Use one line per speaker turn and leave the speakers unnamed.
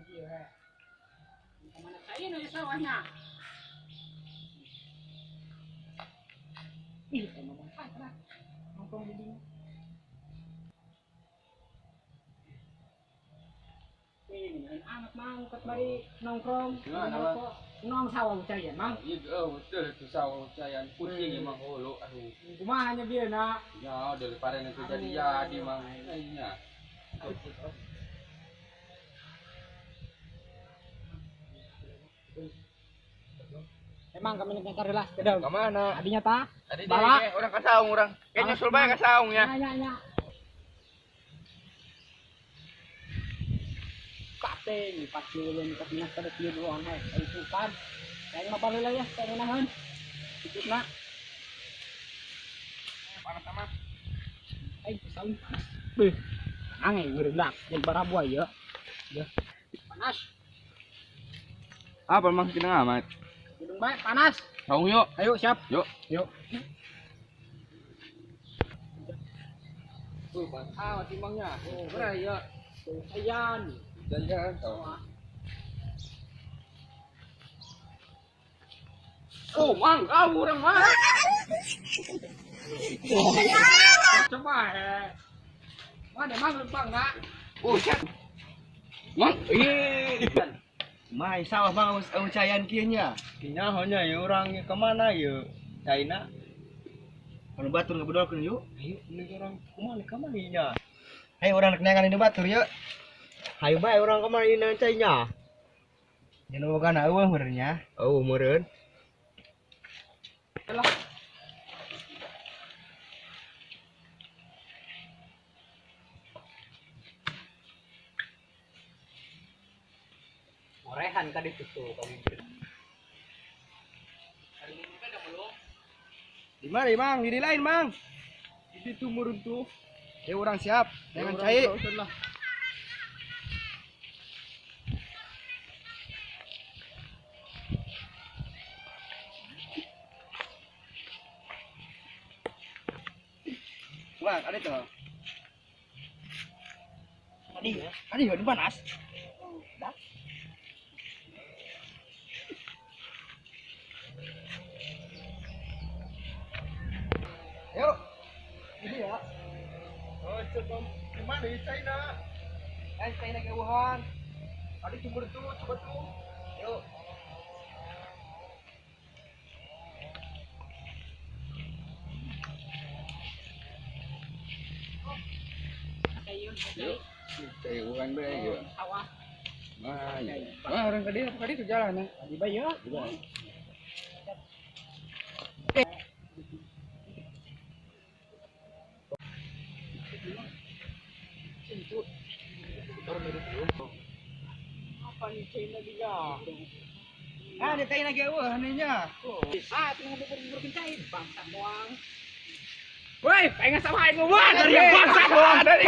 Iya. Kemana saya nih sawahnya? Ih, emang manfaat lah. Nongkrong di sini. Ini amat mang, ket mari nongkrong.
Gimana, Mang?
Nong sawah carian, Mang.
Iya, oh, betul itu sawah cayan pusing emang holo aduh.
Kumaha nya bieu na?
Ya, daripada nanti jadi jadi mang. Iya.
Emang kami nyetar lah, kedeng.
Kemana?
Adinya ta?
Tadi
Bala.
dia orang kasaung orang. Kayaknya nyusul bae kasaung ya.
Ya ya ya. Kapten, paculun kat kada kieu doang hai. Ai sukan. Kayak mah baheula ya, kayak ngeunaheun. Ikutna.
Panas amat.
Ai saung panas. Beuh. Angin ngeureulak jeung parabuah ya. Ya. Panas.
Apa mang kena amat?
Gedung bae panas.
Saung yuk.
Ayo siap.
Yuk.
Yuk.
Tuh, panas amat timbangnya. Oh, bener ya.
Ayan.
Jalan tau. Oh, mang, kau orang mang.
Coba Mana mang lempang enggak?
Oh, siap. Mang, ih.
Mai sawah mang cayan kieu nya. Kinya honya ya urang ke mana ya? China. Anu batur ngabedolkeun yuk. Ayo ini urang kumaha ka mana nya? Hayu urang rek neangan ini batur yuk. Hayu bae urang ka mana ieu cai nya. Nya nu boga eueuh meureun nya. Eueuh meureun.
Lah. Orehan ka ditu tuh kamu.
Di mana Mang? Di lain Mang. Di situ meureun tuh. Ya urang siap. Neangan cai. Wah, ada tuh. Adi, adi, di panas.
Dah.
Yuk. Ini ya. Oh, coba gimana ya China? Eh, China ke Wuhan. Adi sumber tuh, coba tuh. Yuk.
Yuk. Cai Wuhan bae ya.
Sawah.
Wah, iya. Wah, orang ka dieu ka dieu jalan.
Di bae ya. Apa nih China dia?
Ah, di China ge eueuh nya.
Ah, tengah bubur-bubur cai bangsa doang. Woi, pengen sama aing gua dari bangsa doang. Dari.